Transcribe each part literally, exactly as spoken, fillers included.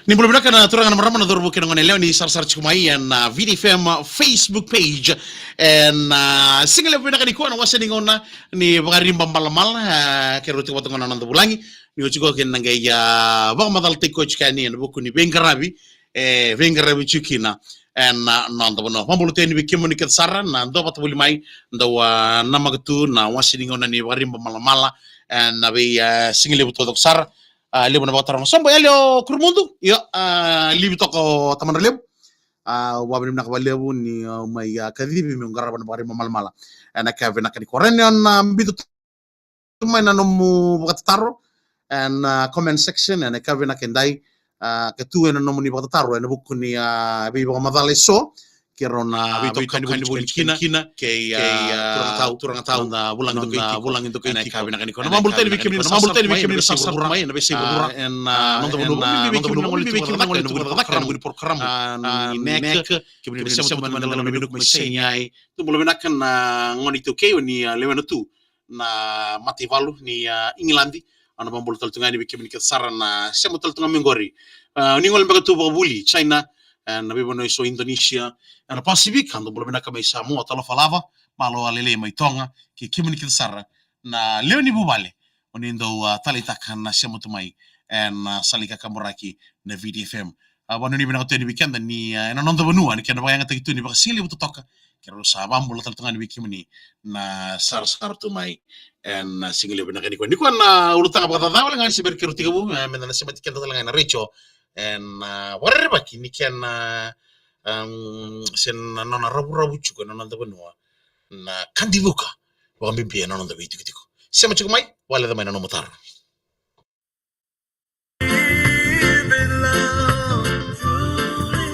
Ni bula vinaka na turaga na marama, na cauravou kei na gone yalewa ni sarasara tiko mai ena, a, V T F M Facebook page. Ena, a, siga levu vinaka nikua, na wase ni gauna ni Vakariba Malamala, a, keirau tiko vata ga na noda vulagi. Ni oti koya kina na qai, a, vakamacalataki koya tiko yani ena vuku ni veiqaravi, e, veiqaravi tiko kina ena, a, noda vanua. Vakabula tu yani vei kemuni kece sara na dau vata voli mai, dau, a, namaka tu na wase ni gauna ni Vakariba Malamala ena vei, a, siga levu taucoko sara. A, levu na vakataroga. Sobo yali o Kurumudu. Io, a, livi toka o Tamadra Levu. A, au vakavinavinaka vakalevu ni, a, mai, a, kacivi meu qarava na Vakariba Malamala ena yakavi vinaka nikua. Rawa ni o na, a, biuta tu mai na nomu vakatataro ena, a, comment section ena yakavi vinaka edai. A, ka tu ena nomuni vakatataro ena vuku ni, a, veivakamacala eso keirau na veitokani voli kina kei, a, turaga tau, turaga tau, na vulagi dokai tiko ena yakavi vinaka nikua. Na vakabula tale vei kemuni na sarasara mai ena veiyasai vuravura mai, ena veiyasai vuravura, ena noda vanua, vei kemuni na gone tiko vakacakacaka ena vuku ni porokaramu, a, ni Mac, kemuni na sema tu mai na dela ni Mac, mai Sinai. Dou bula vinaka na gone iTaukei, o ni, a, lewena tu na mataivalu ni, a, Igiladi. Au na vakabula tale tu ga yani vei kemuni kece sara na sema tale tu ga mai qori. A, ni gole beka tu vakavuli China, e, na veivanua eso Indonesia, ena Pacific, dou bula vinaka mai Samoa, Talofa Lava, Malo Lelei mai Toga, kei kemuni kece sara na lewe ni vuvale o ni dau, a, taleitaka na sema tu mai ena, a, sala ni kakaburaki na V T F M. A, vakanuinui vinaka tu yani vei keda ni, a, ena noda vanua, ni kena vakayagataki tu ni vakasigalevu totoka. Keirau sa vakabula tale tu ga yani vei kemuni na sarasara tu mai ena, a, siga levu vinaka nikua. Nikua na ulutaga vakacaca wale ga ni se bera keirau tekivu, e, meda na semati keda tale ga ena retio ena, a, vakarerevaki ni kena, a, em, se na nona ravuravu tiko ena noda vanua na kadivuka, vakabibi ena noda veitikotiko. Sema tiko mai, vakayaco mai na nomu taro.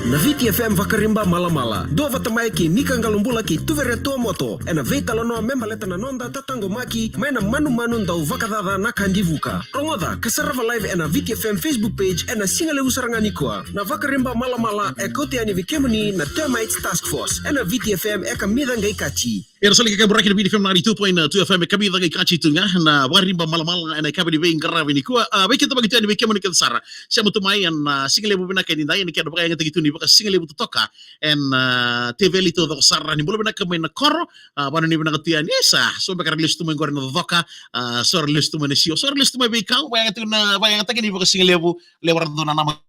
Na V T F M Vakariba Malamala, dua vata mai kei Mika Qalobula kei Tuverea Tuamoto, ena veitalanoa me baleta na noda tataqomaki mai na manumanu dau vakacaca na kadivuka. Rogoca ka sarava live ena V T F M Facebook page ena siga levu sara ga nikua. Na Vakariba Malamala e kauta yani vei kemuni na Termites Task Force ena V T F M e kamica qai kati. Era sa lai kakaburaki na V T F M ninety-two point two F M, e kamica qai kati tu ga na Vakariba Malamala ena yakavi ni veiqaravi nikua. A, vei keda vakatani, vei kemuni kece sara sema tu mai ena, a, siga levu vinaka edaidai, ena kena vakayagataki tu ni vakasigalevu totoka ena, a, teveli taucoko sara. Ni bula vinaka mai na koro, a, vakanuinui vinaka tu yani. E sa so beka era lesu tu mai qori na Cococa, a, so era lesu tu mai na Sio, so era lesu tu mai veikau, vakayagataki na, vakayagataki ni vakasigalevu. Levu era dau nanamaki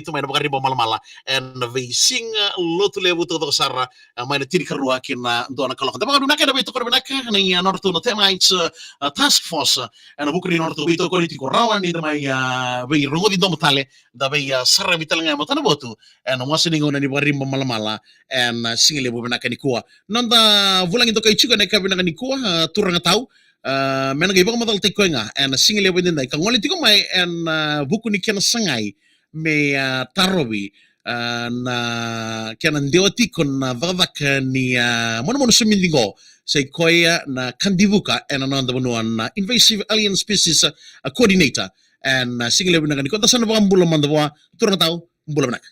tu mai na Vakariba Malamala ena veisiga Lotulevu taucoko sara, a, mai na tinikarua ki na dua na kaloko. Da vakanuinui vinaka ena veitokoni vinaka ni, a, nodratou na Termites, a, Task Force, a, ena vuku ni nodratou veitokoni tiko, rawa ni da mai, a, veirogoci domo tale, da vei, a, saravi tale ga e matanavotu ena wase ni gauna ni Vakariba Malamala ena, a, siga levu vinaka nikua. Noda vulagi dokai tiko ena yakavi vinaka nikua, a, turaga tau, a, me na qai vakamacalataki koya ga ena siga levu edaidai, ka gole tiko mai ena, a, vuku ni kena sagai me, a, tarovi, a, na kena dewa tiko na cakacaka ni, a, manumanu somidi qo, sa i koya na kadivuka ena noda vanua, na invasive alien species, a, coordinator. Ena, a, siga levu vinaka nikua, da sa na vakabula mada vua. Turaga tau, bula vinaka.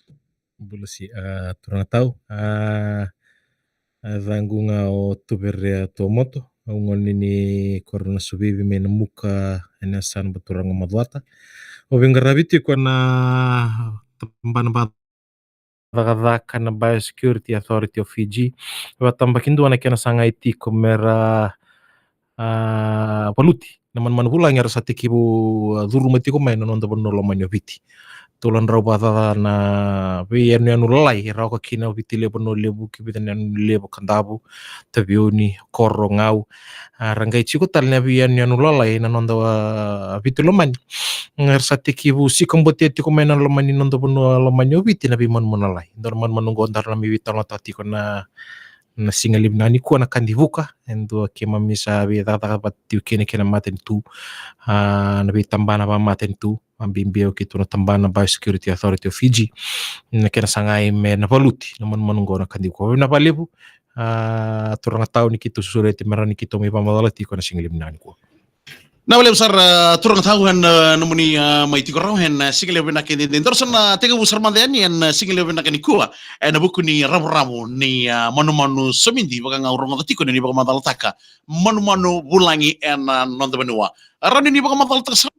Bula si, a, turaga tau, a, a, yacaqu ga o Tuverea Tuamoto, au gone ni koro Nasuvivi mai Namuka, ena yasana Vaturanga, Macuata. Au veiqaravi tiko ena tabana vakacakacaka na Biosecurity Authority of Fiji. Vakatabakidua na kena sagai tiko me ra, a, valuti na manumanu vulagi era sa tekivu, a, curuma tiko mai na noda vanua lomani o Viti. Tolu na drau vakacaca na veiyanuyanu lalai, e rawa kina o Viti Levu, Vanua Levu, kei vica na yanu levu, Kadavu, Taveuni, Koro, Gau. A, ra qai tiko tale na veiyanuyanu lalai na noda, a, Viti lomani. Era sa tekivu sikabotea tiko mai na loma ni noda vanua lomani o Viti na veimanumanu lalai. Dua na manumanu qo daru na mai veitalanoataka tiko na, na siga levu vinaka nikua, na kadivuka. E dua keimami sa veicakacaka vata tiko kina kei na matanitu, a, na veitabana vakamatanitu, a, bibi o keitou na tabana Biosecurity Authority of Fiji, na kena sagai me na valuti na manumanu qo na kadivuka. Vinaka vakalevu, a, turaga tau, ni keitou sureti me rawa ni keitou mai vakamacala tiko ena siga levu vinaka nikua. Vinaka vakalevu sara, a, turaga tau, ena, a, nomuni, a, mai tiko rawa ena, a, siga levu vinaka edaidai. Daru sa na tekivu sara mada yani ena, a, siga levu vinaka nikua ena vuku ni ravuravu ni, a, manumanu somidi, vaka ga au rogoca tiko ni vakamacalataka manumanu vulagi ena, a, noda vanua. A, rawa ni vakamacalataka sara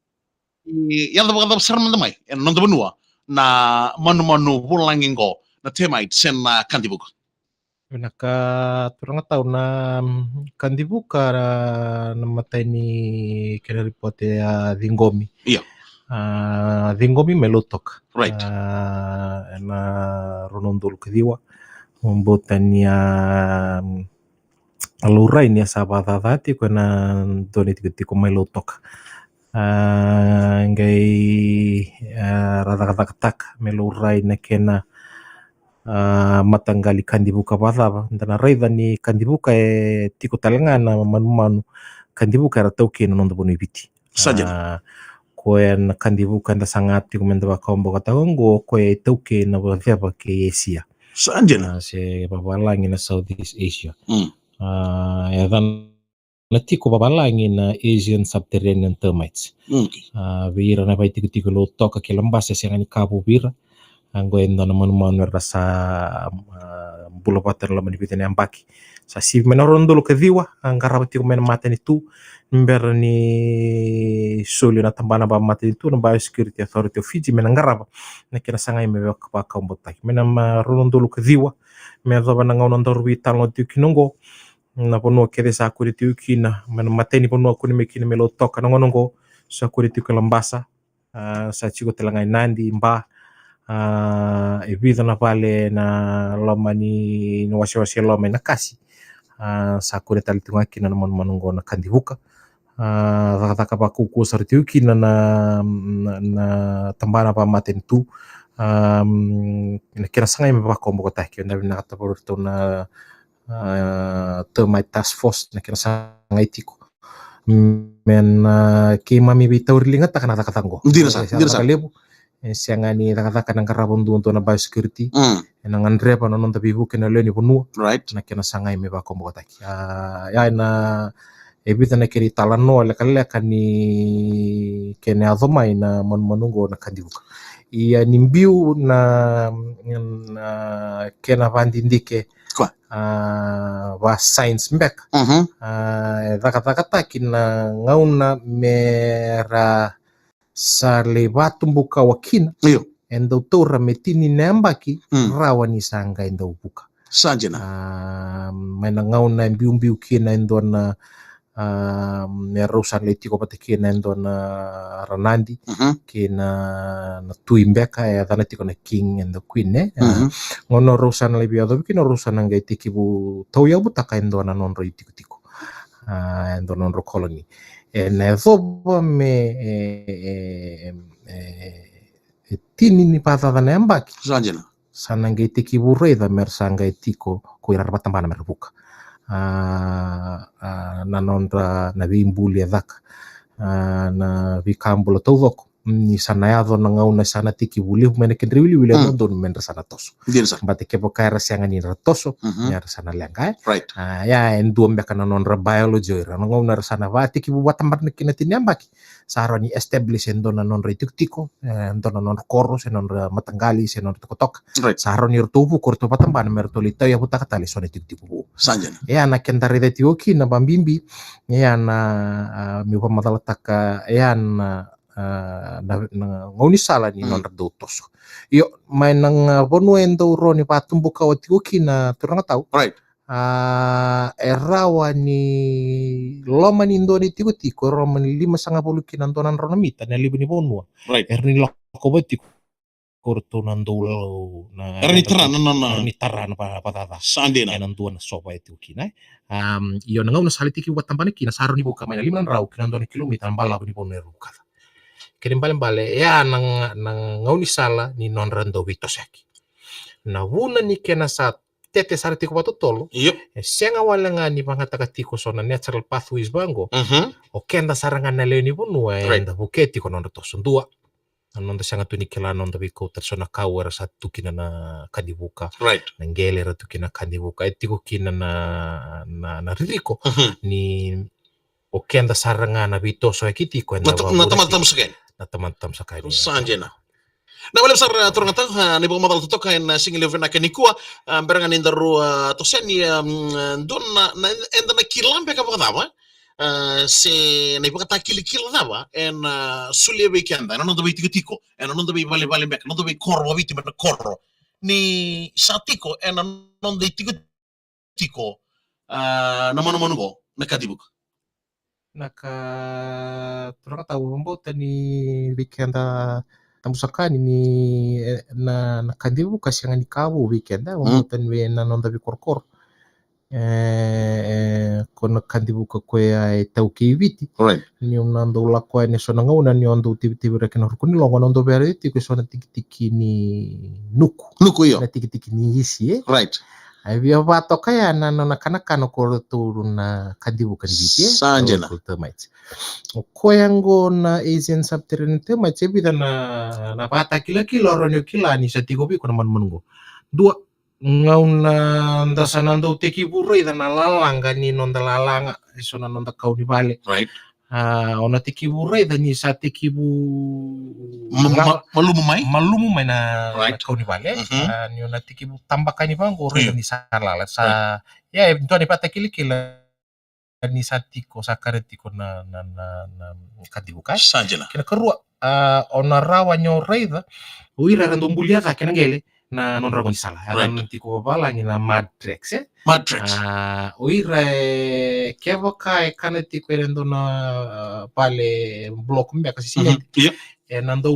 ni yaco vakacava sara mada mai ena noda vanua na manumanu vulagi qo, na termite se na kadivuka? Vinaka turaga tau, na, mm, kadivuka na, na matai ni kena ripote a ciqomi. Io. A, ciqomi mai Lautoka. Right. A, ena rua na udolu ka ciwa. Bauta ni a, mm, a laurai ni a sa vakacaca tiko ena dua na itikotiko mai Lautoka. A, qai, a, ra cakacakataka me laurai na kena, a, mataqali kadivuka vakacava. Da na raica ni kadivuka e tiko tale ga na manumanu kadivuka era taukei na noda vanua i Viti. Sa dina. A, koya na kadivuka eda saga tiko meda vakawabokotaka oqo, koya e taukei na vakaceva kei Esia. Sa dina. A, se vavalagi na Southeast Asia. Mm. A, e yacana tiko vavalagi na Asian subterranean termites. Mm, okay. A, vei ira na vaitikotiko Lautoka kei Labasa e sega ni ka vou vei ira. A, qo e dua na manumanu era sa, a, bula vata ena loma ni vica na yabaki. Sa sivi mai na rua na udolu ka ciwa, a, qarava tiko mai na matanitu, ni bera ni soli na tabana vakamatanitu na Biosecurity Authority of Fiji me na qarava na kena sagai me vaka-, vakawabokotaki. Mai na, ma, rua na udolu ka ciwa, me yacova na gauna daru veitalanoa tiko kina oqo, na vanua kece sa kune tiko kina, mai na matai ni vanua kune mai kina mai Lautoka na gauna oqo, sa kune tiko e Labasa, a, sa tiko tale ga i Nadi, Ba, a, e vica na vale na loma ni, na wasewase e loma i Nakasi. A, sa kune tale tiko ga kina na manumanu oqo na kadivuka. A, cakacaka vakaukauwa sara tiko kina na, na, na tabana vakamatanitu. A, na kena sagai me vakawabokotaki, eda vinakata vei iratou na, a, termite task force na kena sagai tiko. Me na, a, keimami veitauriligataka na cakacaka oqo. Dina sara, e, dina sara. Vakalevu. E sega ni cakacaka ena qarava duadua na biosecurity. Mm. Ena gadreva na noda veivuke na lewe ni vanua. Right. Na kena sagai me vakawabokotaki. A, ia ena, e vica na kena italanoa lekaleka ni kena yaco mai na manumanu oqo na kadivuka. Ia ni biu na, na kena vakadidike, koya, a, va science beka. Mhm. A, e cakacakataki na gauna me ra sa lai vatubukawa kina. Io. E dau taura me tini na yabaki, mm, rawa ni sa qai dau vuka. Sa dina. A, mai na gauna e biubiu kina e dua na, a, me rau sa na lai tiko vata kina e dua na ranadi, mhm, kei na, na tui beka, e yacana tiko na king and the queen, e? A, mhm, gauna rau sa na lai veiyacovi kina, rau sa na qai tekivu tauyavutaka e dua na nodra itikotiko. A, e dua na nodra colony. E na yacova me, e, e, e, e tini ni vakacaca na yabaki. Sa dina. Sa na qai tekivu raica me ra sa qai tiko ko ira ra vakatabana me ra vuka. A, a, na nodra, na veibuli e caka. A, na veika bula taucoko. Ni sa na yaco na gauna sa na tekivu levu mai na kedra iwiliwili, mm, e dodonu me ra sa na toso. Dina sara. Baleta kevaka era sega ni ra toso, mhm, ia ra sa na leqa, e? Right. A, ia e dua beka na nodra biology o ira. Na gauna era sa na vakatekivu vakatabana kina tini yabaki, sa rawa ni establish e dua na nodra itikotiko, e dua na nodra koro, se nodra mataqali, se nodra tokatoka. Right. Sa rawa ni ratou vuka, ratou vakatabana me ratou lai tauyavutaka tale e so na itikotiko vou. Sa dina. Ia na keda raica tiko kina vabibi, ia na, a, meu vakamacalataka, ia na, a, na, na gaunisala ni, mm, nodra dau toso. Io, mai na, a, vanua e dau rawa ni vatubukawa tiko kina, turaga tau. Right. A, e rawa ni loma ni dua na itikotiko, e rawa ni limasagavulu ki na dua na drau na mita na levu ni vanua. Right. E rawa ni lako vata tiko ko ratou na dau, na, era ni tara na, na, na, era ni tara na va-, vakacaca. Sa dina. E na dua na sova e tiko kina, e. Am, io na gauna sa lai tekivu vakatabana kina, sa rawa ni vuka mai na lima na drau ki na dua na kilomita na balavu ni vanua era vukaca. Kena ibalebale, e a na, na gaunisala ni nodra dau veitosoyaki. Na vuna ni kena sa tete sara tiko vakatotolo. Io. E sega wale ga ni vakayagataka tiko so na natural pathways vaqo. Mhm. O keda sara ga na lewe ni vanua, right, eda vukea tiko na nodra toso. Dua, na noda sega tu ni kila na noda veikau, tale so na kau era sa tu kina na kadivuka. Right. Na qele era tu kina na kadivuka. E tiko kina na, na, na ririko, mhm, ni o keda sara ga na veitosoyaki tiko, eda na ta-, na tamata tabu saka yani. Na tamata tabu saka yani. Sa dina. Na vakalevu sara, a, turaga tau, a, na ivakamacala totoka ena, a, siga levu vinaka nikua, a, bera ga ni daru, a, toso yani, a, mm, dua na, na, eda na kila beka vakacava, e? ah, se na ivakatakilakila cava ena, ah, solia vei keda ena noda veitikotiko, ena noda veivalevale beka, noda veikoro, vaviti mai na koro, ni sa tiko ena noda itikotiko, ah, na manumanu qo na Kacivuka. Na ka, turaga tau, au vakabauta ni vei keda tabu saka ni, ni, eh, na, na Kacivuka sega ni ka vou vei keda, au vakabauta ni vei na noda veikorokoro. E, e, ko na Kacivuka koya e taukei Viti. Right. Niu na dau lako yani eso na gauna niu dau tivitivi ira kina ruku ni logo, na dau via raici tiko eso na tikitiki ni nuku. Nuku, io. Na tikitiki ni isi, e? Right. A via vatoka ya na, na, na kanakana ko ratou na Kacivuka ni Viti, e? Sa dina. Ko tamati. O koya qo na Asian Subterranean Termites, e vica na, na vakatakilakila o rawa ni o kila ni sa tiko vei iko na manumanu qo. Dua, gauna da sa na dau tekivu raica na lalaga ni noda lalaga, eso na noda kau ni vale. Right. Ah, o na tekivu raica ni sa tekivu ma-, ma-, malumu mai? Malumu mai na, right, na kau ni vale. Mhm. Ah, ni o na tekivu tabaka ni vaqo, raica, right, ni sa lala. Sa, right, ia, e dua na ivakatakilakila ni sa tiko, sa kare tiko na, na, na, na Kacivuka. Sa dina. Kena karua, ah, o na rawa ni o raica o ira era dau bulia cake na qele na nodra gaunisala. Right. Era na tiko vavalagi na mud tracks, e? Mud tracks. Ah, o ira e, kevaka e kana tiko ena dua na, ah, vale block beka se simede. Mhm. Io. E na dau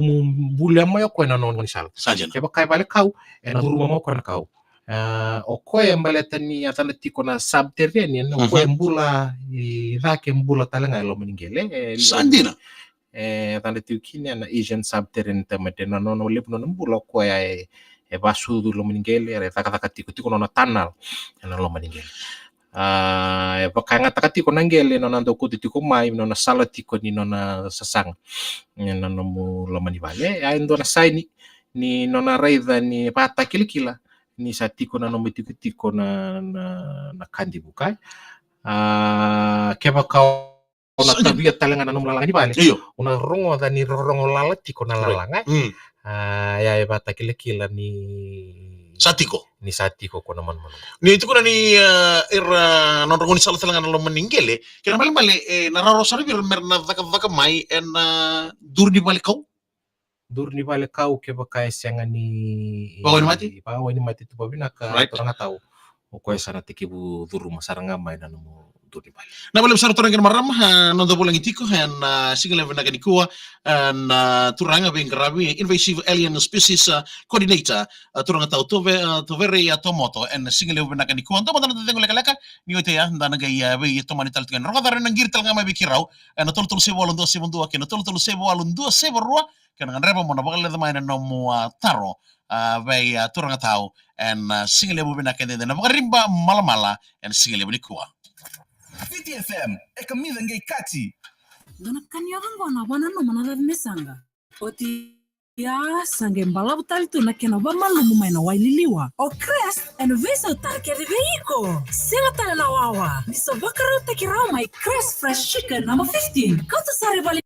bulia mai o koya na nona gaunisala. Sa dina. Kevaka e vale kau, e na curuma mai o koya na kau. Ah, o koya e baleta ni yacana tiko na subterranean, o koya, mhm, e bula i cake, e bula tale ga e loma ni qele. E, sa dina. E yacana tiko kina na Asian Subterranean Termite, na nona, nona levu nona bula o koya e, e vasucu i loma ni qele, e cakacaka tiko, tiko nona tunnel ena loma ni qele. Ah, e vakayagataka tiko na qele nona dau kauta tiko mai, nona sala tiko ni nona sasaga ena nomu loma ni vale. E a dua na saini ni nona raica ni vakatakilakila ni sa tiko na nomu itikotiko na, na, na Kacivuka. Ah, kevaka o na, sa dina, tavia tale ga na nomu lalaga ni vale. Io. O na rogoca ni rorogo lala tiko na, right, lalaga, e? Mm. Ah, ia e vakatakilakila ni sa tiko, ni sa tiko ko na manumanu. Ni tukuna ni, ah, ira, ah, nodra gaunisala tale ga na loma ni qele, kena ibalebale, e na rawarawa sara vei ira me ra na cakacaka mai ena, ah, duru ni vale kau. Duru ni vale kau, kevaka e sega ni vakawainimate? Vakawainimate tu vakavinaka, right, turaga tau. O koya sa na tekivu curuma sara ga mai na nomu duru ni vale. Vinaka vakalevu sara turaga kei na marama, ah, noda vulagi tiko ena, ah, siga levu vinaka nikua, ah, na, ah, turaga veiqaravi, invasive alien species, ah, coordinator, ah, turaga tau Tove-, ah, Tovere, ah, Tomoto, ena siga levu vinaka nikua. Dua mada na noda cegu lekaleka, ni oti ya, da na qai, ah, veitomani tale tiko yani. Rogoca ni na qiri tale ga mai vei keirau ena tolu tolu saiva walu dua saiva dua kei na tolu tolu saiva walu dua saiva rua, kei na gadreva mo na vakaleca mai na nomu, ah, taro, ah, vei, ah, turaga tau ena, ah, siga levu vinaka edaidai, na Vakariba Malamala ena siga levu nikua. Viti F M, e kamica qai kati. Dua na ka ni yaco qo na vakananuma na caca me saqa. Oti ya, sa qai balavu tale tu na kena vakamalumu mai na wai liliwa. O Crest ena veisautaka kece vei iko. Sega tale na wawa. Ni sa vakarautaki rawa mai Crest Fresh Chicken number fifteen. Kauta sara i vale.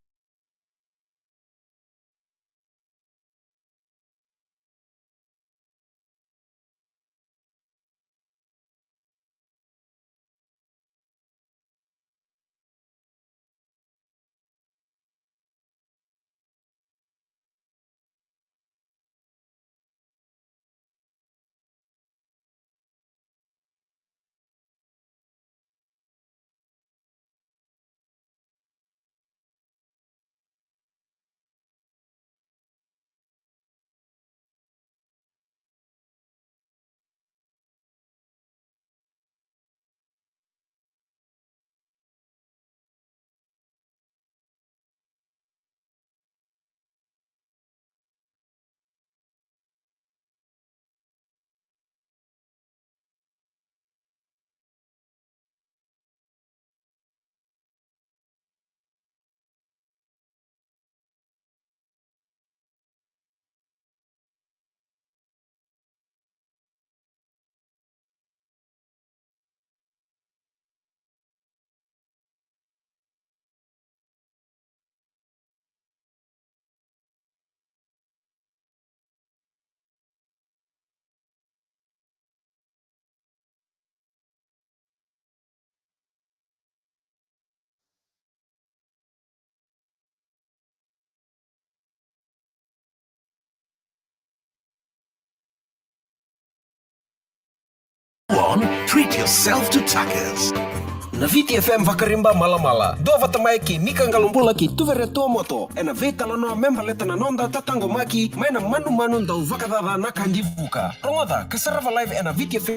Treat yourself to Tuckers. Na Viti F M Vakariba Malamala. Dua vata mai kei Mika Qalobula kei Tuvere Tuamoto ena veitalanoa me baleta na noda tataqomaki mai na manumanu dau vakacaca na kadivuka. Rogoca ka sarava live ena Viti F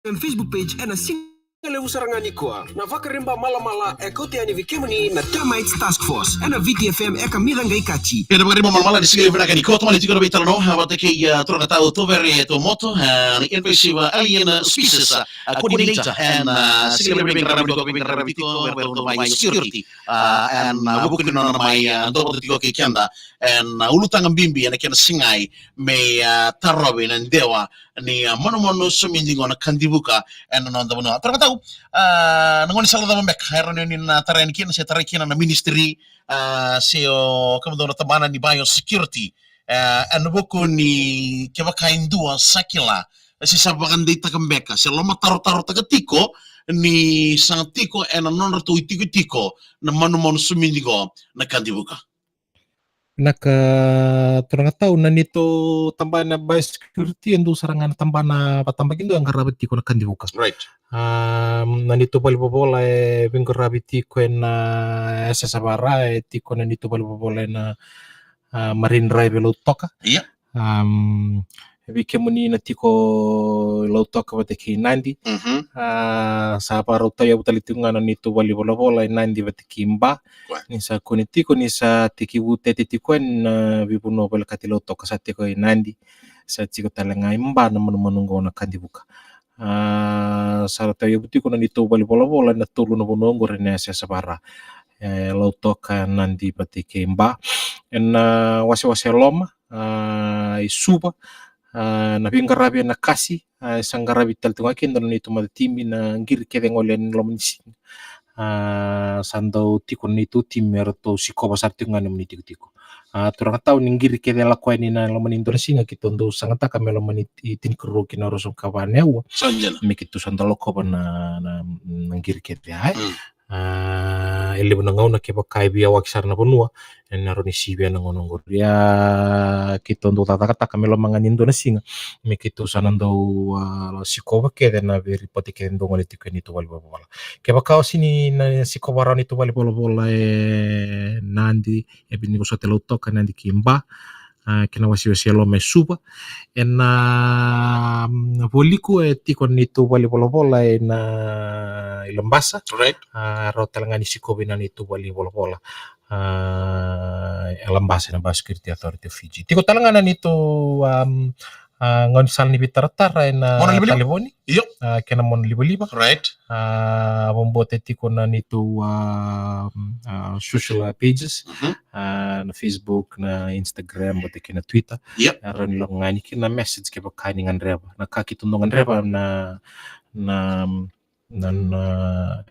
M Facebook page ena siga levu sara ga nikua. Na Vakariba Malamala e kauta yani vei kemuni na Termites Task Force ena Viti F M e kamica qai kati. Ena Vakariba Malamala ni siga levu vinaka nikua, tomani tiko na veitalanoa vata kei, ah, turaga tau Tuvere Tuamoto, ah, na invasive alien species, ah, coordinator ena, ah, siga levu vinaka nikua, vinaka nikua, vinaka nikua, mai security, ah, ena, ah, vuku ni nona mai, ah, dua vata tiko kei keda ena, ah, ulutaga bibi ena kena sigai me, ah, tarovi na dewa ni, ah, manumanu somidi qo na kadivuka ena noda vanua. Turaga tau, ah, na gaunisala cava beka e rawa ni na tarai kina se tarai kina na ministry, ah, se o kemudou na tabana ni biosecurity, ah, ena vuku ni kevaka e dua sa kila se sa vakadeitaka beka se lomatarotarotaka tiko ni sa tiko ena nodratou itikotiko na manumanu somidi qo na kadivuka. Vinaka turaga tau, na neitou tabana biosecurity e dua sara ga na tabana vakatabakidua e qarava tiko na kadivuka. Right. Ah, na neitou valenivolavola e veiqaravi tiko ena S S V R, e tiko na neitou valenivolavola ena, ah, Marine Drive e Lautoka. Ia. Am, vei kemuni na tiko Lautoka vata kei Nadi. Mhm. Ah, sa vakarautaki tale tiko ga na neitou valenivolavola e Nadi vata kei Ba. Ni sa kune tiko ni sa tekivu tete tiko yani na veivanua volekati Lautoka sa tiko e Nadi. Sa tiko tale ga e Ba na manumanu qo na kadivuka. Ah, sa rautaki tiko na neitou valenivolavola ena tolu na vanua qori ena S S V R. E Lautoka, Nadi vata kei Ba. Ena, ah, wasewase e loma, ah, e Suva, ah, na veiqaravi ena kasi, ah, sa qaravi tale tiko ga kina na neitou matatimi na qiri kece gole ena loma ni siga. Ah, sa dau tiko na neitou timi me ratou sikova sara tiko ga na nomuni tikotiko. Ah, turaga tau, ni qiri kece lako yani na loma ni dua na siga keitou dau sagataka me loma ni tinikarua ki na ruasagavulu ka va na aua. Sa dina. Me keitou sa dau lakova na, na, na qiri kece ya, e. Mm. Ah, e levu na gauna kevaka e veiyawaki sara na vanua, ena rawa ni sivia na gauna qori. Ia keitou dau cakacakataka me loma ga ni dua na siga me keitou sa na dau, ah, sikova kece na veiripoti kece dau gole tiko ena neitou valenivolavola. Kevaka o sega ni na sikova rawa na neitou valenivolavola e Nadi, e Viti ni vosota e Lautoka, Nadi kei Ba, ah, kei na wasewase e loma e Suva. Ena, ah, Vualiku e tiko na neitou valenivolavola ena, ah, e Labasa. Right. Ah, rawa tale ga ni sikovi na neitou valenivolavola, ah, e Labasa ena Biosecurity Authority of Fiji. Tiko tale ga na neitou, am, ah, gaunisala ni veitaratara ena, ah, talevoni. Io. Ah, kei na monalivaliva. Right. Ah, vakabauta tiko na neitou, ah, ah, social pages. Mhm. Ah, na Facebook, na Instagram, vata kei na Twitter. Io. Ah, rawa ni lako ga yani kina na message kevaka ni gadreva. Na ka keitou dau gadreva na, na, na, na,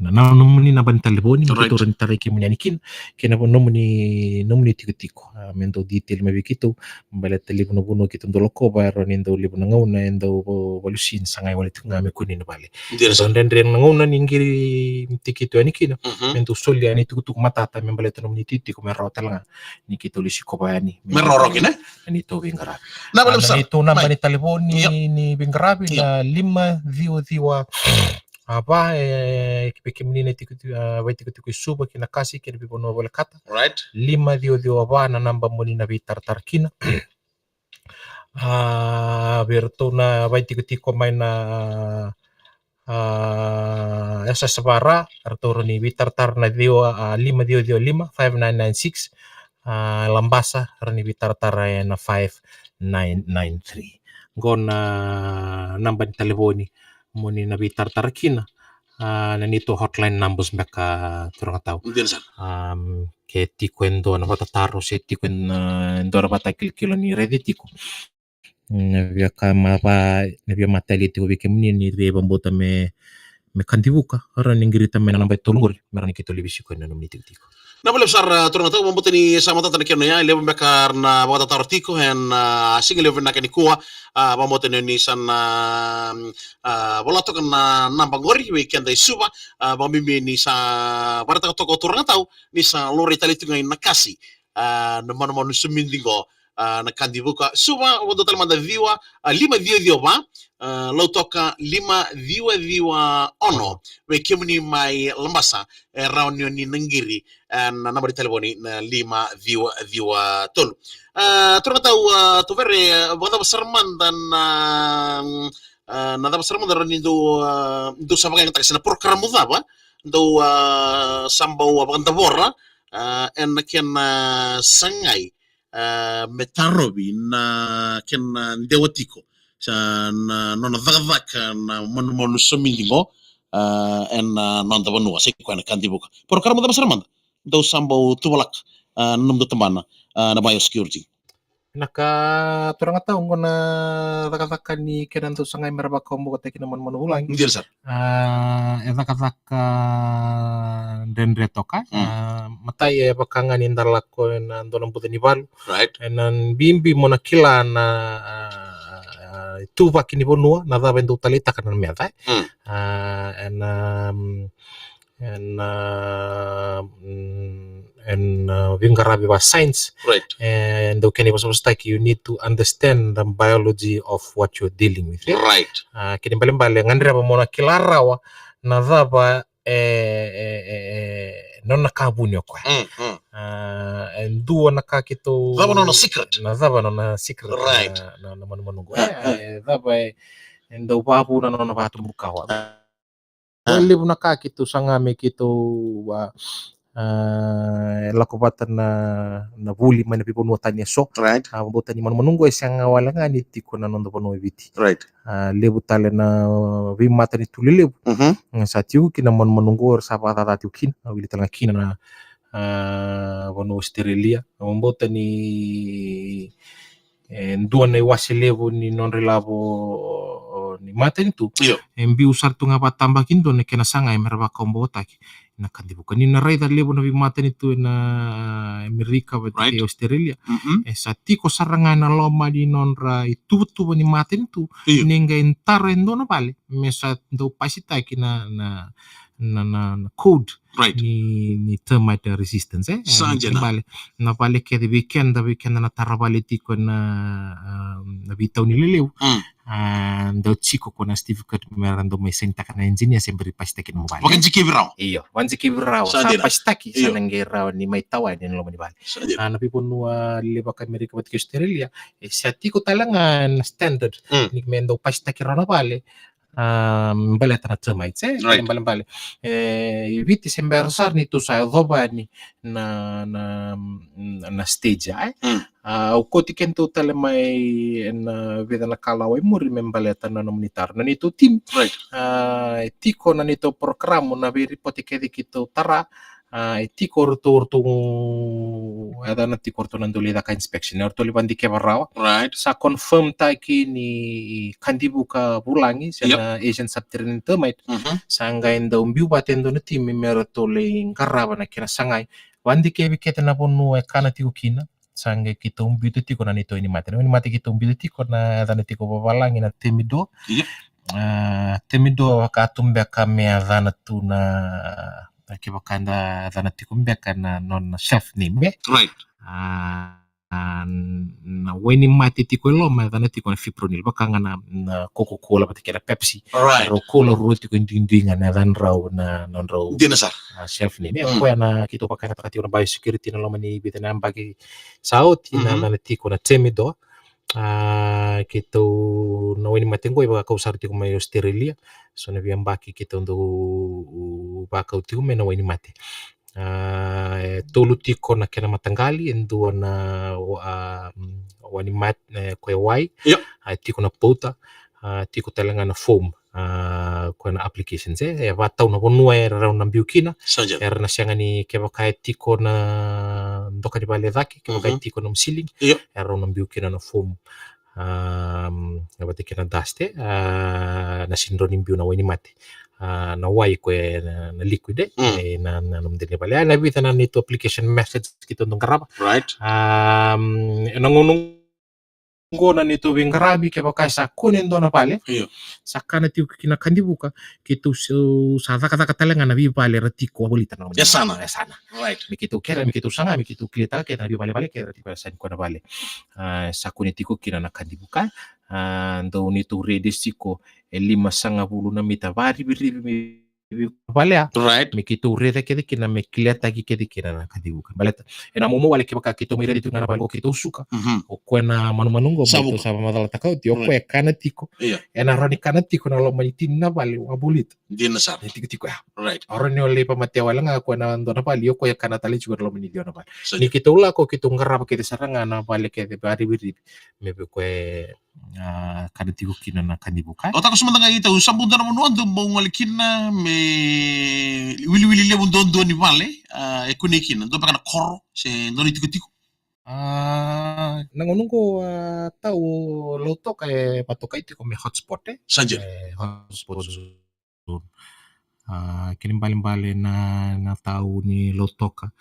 na nomuni naba ni talevoni, me keitou rawa ni tarai kemuni yani kina, kei na nomuni, nomuni tikotiko. Ah, me dau detail mai vei keitou, baleta levu na vanua keitou dau lakova, e rawa ni dau levu na gauna e dau va-, valusi ni sagai wale tiko ga me kune ni vale. Dina sara. Dau dredre na gauna ni qiri tiko keitou yani kina, mhm, me dau soli yani itukutuku matata me baleta nomuni tikotiko me rawa tale ga ni keitou lai sikova yani. Me rawa kina, e? Na neitou veiqaravi. Na, ah, na neitou naba ni talevoni ni veiqaravi na lima ciwa ciwa va, e, vei kemuni na tiko, ah, vaitikotiko e Suva kei Nakasi kei na veivanua volekata. Right. Lima ciwa ciwa va na naba mo ni na veitaratara kina. Ah, vei iratou na vaitikotiko mai na, ah, S S V R, ratou rawa ni veitaratara na ciwa, ah, lima ciwa ciwa lima, five nine nine six. Ah, Labasa rawa ni veitaratara ena five nine nine three. Qo na naba ni talevoni mo ni na veitaratara kina, ah, na neitou hotline numbers beka, turaga tau. Dina sara. Am, ke tiko e dua na vakatataro se tiko e, ah, dua na vakatakilakila ni raici tiko, na via ka ma va, na via matalia tiko vei kemuni ni rai vakabauta me, me kadivuka, rawa ni qirita mai na naba e tolu qori me rawa ni keitou lai veisiko ena nomuni tikotiko. Na vakalevu sara, ah, turaga tau, vakabauta ni sa matata na kena ya, e levu beka era na vakatataro tiko ena, ah, siga levu vinaka nikua. Ah, vakabauta ni sa na, ah, vola toka na naba qori vei keda e Suva, ah, vakabibi ni sa vakaraitaka toka o turaga tau ni sa laurai tale tiko ga i Nakasi, ah, na manumanu somidi qo, A, na Kadivuka. Suva, vakadua tale mada, ciwa, a, lima ciwa ciwa va, a, Lautoka lima ciwa ciwa ono. Vei kemuni mai Labasa, e rawa ni o ni na qiri, e, na naba ni talevoni na lima ciwa ciwa tolu. A, turaga tau, a, Tuvere, e, vakacava sara mada na, a, na cava sara mada rawa ni dou, a, dou sa vakayagataka, se na porokaramu cava dou, a, sa bau, a, vakadavora, a, ena kena sagai, a, me tarovi na kena dewa tiko sa na nona cakacaka na manumanu somidi qo, a, ena noda vanua, sa i koya na Kadivuka. Porokaramu cava sara mada dou sa bau tuvalaka, a, na nomudou tabana, a, na biosecurity? Na ka, turaga tau, qo na cakacaka ni kena dau sagai me ra vakaukauataki na manumanu vulagi. Dina sara. A, e cakacaka dredre toka. Mm. A, matai, e vaka ga ni da lako ena dua na buca ni valu. Right. Ena bibi mo na kila na, a, a, ituvaki ni vanua, na cava e dau taleitaka na meca, e. Mm. A, ena, mm, ena, mm, ena, a, veiqaravi va science. Right. E dau kena ivosavosataki, you need to understand the biology of what you're dealing with, e. Right. A, kena ibalebale, gadreva mo na kila rawa na cava e, e, e, e nona ka vuni o koya. Mm, mm. A, e dua na ka keitou, cava nona secret? Na cava nona secret, right, na, na, na manumanu qo. E, e cava e, e dau vavuna na nona vatubu kawa. A. E levu na ka keitou saga me keitou, a, a, e lako vata na, na vuli mai na veivanua tani eso. Right. A, vakabauta ni manumanu qo e sega wale ga ni tiko na noda vanua e Viti. Right. A, levu tale na veimatanitu lelevu. Mhm. Sa tiko kina na manumanu qo, era sa vakacaca tiko kina. A, wili tale ga kina na, a, vanua Australia. A, vakabauta ni, e, dua na iwase levu ni nodra ilavo, o, ni matanitu. Io. E biu sara tu ga vakatabakidua na kena sagai me ra vakaukauataki na Kadivuka. Ni na raica levu na veimatanitu ena Amerika vata kei, right, Australia. Mhm. E sa tiko sara ga ena loma ni nodra ituvatuva ni matanitu. Io. Ni qai tara e dua na vale me sa dau pasitaki na, na, na, na, na code, right, ni, ni termite resistance, e. Sa dina. E, na vale, na vale kece vei keda, vei keda na tara vale tiko ena, a, na veitauni lelevu. Mm. A, dau tiko ko na certificate me ra dau mai sainitaka na engineer se bera ni pasitaki na nomu vale. Vakadikevi rawa. Io, vakadikevi rawa. Sa dina. Sa pasitaki, sa, io, na qai rawa ni mai tawa yani ena loma ni vale. Sa dina. A, na veivanua levu vaka Amerika vata kei Australia, e sa tiko tale ga na standard, mm, ni me dau pasitaki rawa na vale, a, baleta na termites, e. Right. Balebale. E, i Viti se bera sara ni tou sa yacova yani na, na, na stage ya, e. Mm. A, au kauti kedatou tale mai ena vica na kalawa i muri me baleta na nomuni taro na neitou timi. Right. A, e tiko na neitou porokaramu, na veiripoti kece keitou tara, a, e tiko o ratou, o ratou, e yacana tiko o ratou na dau lai caka inspection, o ratou lai vakadikeva rawa. Right. Sa confirm taki ni Kadivuka vulagi, se, yep, na Asian Subterranean Termite. Mhm. Sa qai dau biu vata e dua na timi me ratou lai qarava na kena sagai, vakadikevi kece na vanua e kana tiko kina. Sa qai keitou biuta tiko na neitou wainimate. Na wainimate keitou biuta tiko, na yacana tiko vavalagi na Temido. Yep. A, Temido, vaka tu beka me yacana tu na, na kevaka eda yacana tiko beka na nona shelf name, e? Right. A, a, na wainimate tiko e loma, yacana tiko na fipronil, vaka ga na, na Coca-Cola vata kei na Pepsi. Right. Rau koula rua tiko e duidui ga na yacadrau, na nodrau, dina sara, a, shelf name. E, mm, koya na keitou vakayagataka tiko na biosecurity ena loma ni vica na yabaki sa oti, na, mhm, yacana tiko na Temido. A, keitou, na wainimate qo e vakau sara tiko mai Australia. So na veiyabaki keitou dau vakau tiko mai na wainimate. A, e tolu tiko na kena mataqali, e dua na, a, mm, wainimate, e, koya e wai. Yep. A, tiko na pouta, a, tiko tale ga na foam, a, koya na applications, e, e vatau na vanua era rawa na biu kina. Sa dina. Era na sega ni, kevaka e tiko na doka ni vale e cake, kevaka, mhm, e tiko na ceiling, io, era rawa na biu kina na foam. A, vata kei na dust, e, a, na sega ni rawa ni biu na wainimate. A, na wai koya na, na liquid, e, mm, e, na, na nomudou vale. A, na vica na neitou application methods keitou dau qarava. Right. A, ena gauna qo na neitou veiqaravi, kevaka e sa kune e dua na vale, io, sa kana tiko kina na kadivuka, keitou sa, sa cakacaka tale ga na veivale era tiko wavolita na yasana. Yasana. Right. Me keitou kere, me keitou saga, me keitou clear-taka kece na veivalevale kece era tiko yasana, ko na vale. A, sa kune tiko kina na kadivuka. A, dau neitou raica tiko e lima sagavulu na mita varivirivi me vale ya. Right. Me keitou raica kece kina, me clear-taki kece kina na kadivuka. Baleta ena momo wale, kevaka keitou mai raica tiko ga na vale qo keitou suka. Mhm. O koya na manumanu qo, sa me vuka. Tou sa vakamacalataka oti, o koya e kana tiko. Io. Ena rawa ni kana tiko na loma ni tini na vale wavolita. Dina sara. E tikotiko ya. Right. Rawa ni o lai vamatea wale ga o koya na dua na vale, o koya e kana tale tiko na loma ni ciwa na vale. Sa dina. Ni keitou lako, keitou qarava kece sara ga na vale kece varivirivi me vei koya e a, kana tiko kina na kadivuka. O takoso mada ga i tau, sa bau dua na vanua dou bau gole kina me wiliwili levu duadua ni vale, a, e kunei kina, dua beka na koro se dua na itikotiko? A, na gauna qo, a, tau Lautoka e vakatokai tiko me hotspot, e? Sa dina. E hotspot zone. A, kena ibalebale na, na tau ni Lautoka.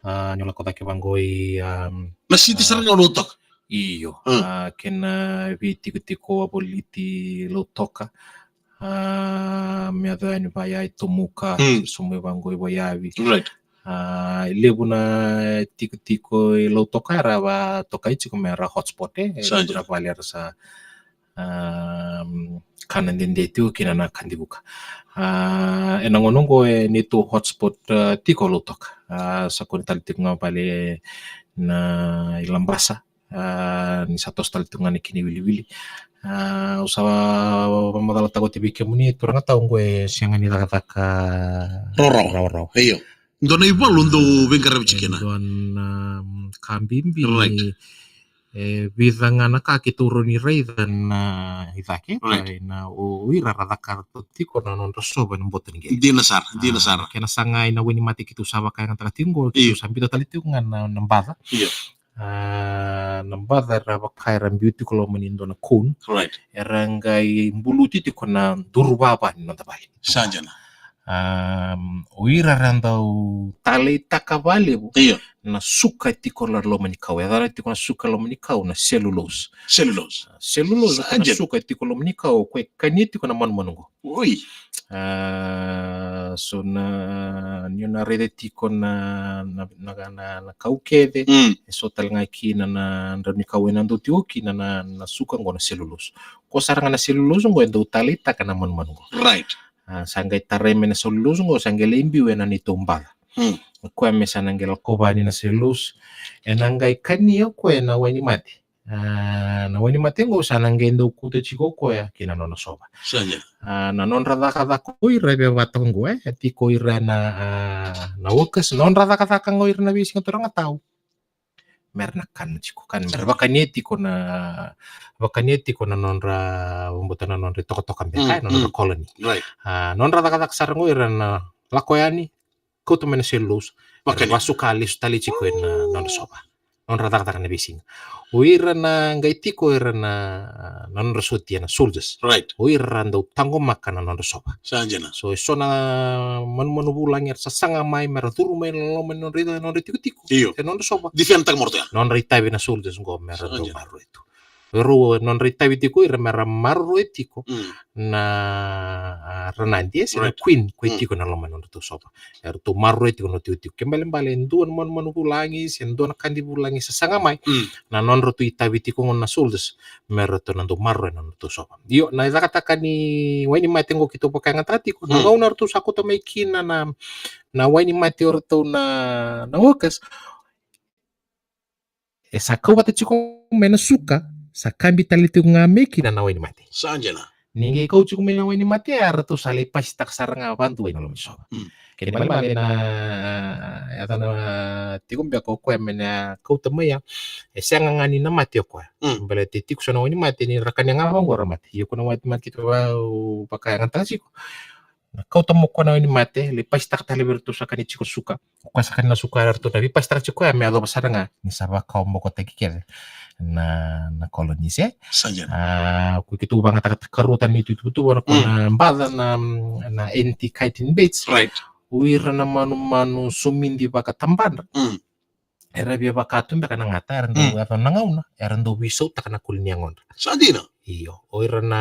A, ni o lako cake vaqo i, a, na city, a, sara ga o Lautoka. Io. Mm. A, kena veitikotiko wavoliti Lautoka. A, me yaco yani vaya i Tomuka, mm, sobu vaqo i Vaiavi. Right. A, levu na tikotiko i Lautoka era vakatokai tiko me ra hotspot, e? Sa dina. Levu na vale era sa, a, kana dede tiko kina na kadivuka. A, ena gauna qo e neitou hotspot, a, tiko Lautoka. A, sa kune tale tiko ga vale na i Labasa. A, ni sa toso tale tiko ga na kena iwiliwili. A, au sa vakamacalataka oti vei kemuni turaga tau, qo e sega ni cakacaka rawarawa. Rawarawa. Io. Dua na ivalu dou veiqaravi tiko kina. E dua na, mm, ka bibi. Right. E vica ga na ka keitou rawa ni raica na i cake. Right. Ena o, o ira ra caka tiko na nodra sova ena boto ni qele. Dina sara, dina sara. A, kena saga ina wainimate keitou sa vakayagataka tiko qo, keitou, io, sa biuta tale tiko ga na, na baca. Io. A, na baca era vaka era biu tiko loma ni dua na cone. Right. Era qai buluti tiko na duru vava ni noda vale. Sa dina. A, o ira ra dau taleitaka vakalevu, io, na suka tiko na loma ni kau. E yacana tiko na suka loma ni kau na cellulose. Cellulose. A, cellulose, sa dina, na suka tiko loma ni kau, o koya e kania tiko na manumanu qo. Oi. A, so na, ni o na raica tiko na, na, na, na, na kau kece, mm, e so tale ga kina na, na drau ni kau ena dau tiko kina na, na, na suka qo na cellulose. Ko sara ga na cellulose qo e dau taleitaka na manumanu qo. Right. A, sa qai tarai mai na cellulose qo, sa qai lai biu ena neitou baca. Mm. O koya me sa na qai lako vani na cellulose. Ena qai kania o koya na wainimate. A, na wainimate qo sa na qai dau kauta tiko o koya ki na nona sova. Sa dina. A, na nodra cakacaka o ira e vei vata qo, e, e tiko ira na, a, na workers, nodra cakacaka qo ira na veisiga turaga tau. Me ra na kana tiko, kana, me ra vakania tiko na, vakania tiko na nodra, vabauta na nodra itokatoka beka, mm, e, na nodra, mm, colony. Right. A, nodra cakacaka sara qo ira na lako yani, kauta mai na cellulose, vakania, vasuka lesu tale tiko ena nodra sova. Nodra cakacaka na veisiga. O ira na qai tiko ira na, na nodra sotia na soldiers. Right. O ira ra dau taqomaka na nodra sova. Sa dina. So e so na manumanu vulagi era sasaga mai me ra curu mai na loma ni nodra, nodra itikotiko. Io. E nodra sova. Defend-taka mai o ratou ya. Nodra itavi na soldiers qo me ra dau maroroi tu. Rau, nodra itavi tiko ira me ra maroroya tiko, mm, na, a, ranadi, e, se na, right, queen, ko, mm, tiko na loma ni nodratou sova. E ratou maroroya tiko na itikotiko. Ke balebale e dua na manumanu vulagi se dua na kadi vulagi sasaga mai, mm, na nodratou itavi tiko qo na soldiers me ratou na dau maroroya na nodratou sova. Io, na icakacaka ni wainimate qo keitou vakayagataka tiko, na, mm, gauna ratou sa kauta mai kina na, na wainimate o ratou na, na workers, e sa kau vata tiko mai na suka, sa kabi tale tiko ga mai kina na wainimate. Sa dina. Ni qai kau tiko mai na wainimate, e ratou sa lai pasitaka sara ga vadua ena loma ni sova. Mm. Kena ibalebale na, e, yacana tiko beka o koya me na kauta mai ya, e sega ga ni na mate o koya. Mm. Baleta e tiko so na wainimate ni ra kania ga vaqo ra mate. Ia ko na wainimate keitou vakayagataka tiko, na kauta mai o koya na wainimate, lai pasitaka tale vei iratou sa kania tiko na suka. O koya sa kania na suka, eratou na veipasitaka tiko ya me yacova sara ga ni sa vakawabokotaki kece na, na colonies, e. Sa dina. A, ko keitou vakayagataka tale karua tale na ituvatuva, na, mm, ko na baca na, na anti-chitin baits. Right. O ira na manumanu somidi vakatabadra. Mm. era via vaka tu beka na gata, era dau yaco na gauna era dau veisautaka na koli ni yagodra. Sa dina. Io, o ira na,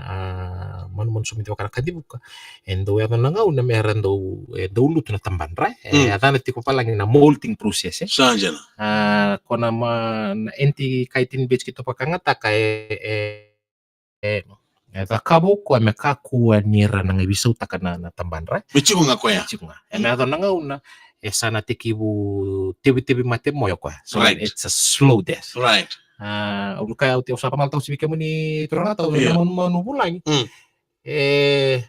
a, manumanu somici vaka na kacivuka, e dau yaco na gauna me ra dau, e dau lutu na tabadra, e yacana tiko valagi na molting process, e. Sa dina. A, ko na ma, na anti-chitin beige keitou vakayagataka, e, e, e, e cakava o koya me kakua ni ra na qai veisautaka na, na tabadra, e. Me tiko ga koya. Me tiko ga. E me yaco na gauna, e sa na tekivu tevitevi mate moyo koya. So it's a slow death. Right. A, au kaya oti, au sa vakamalataosi vei kemuni turaga tau, na manumanu vulagi. E,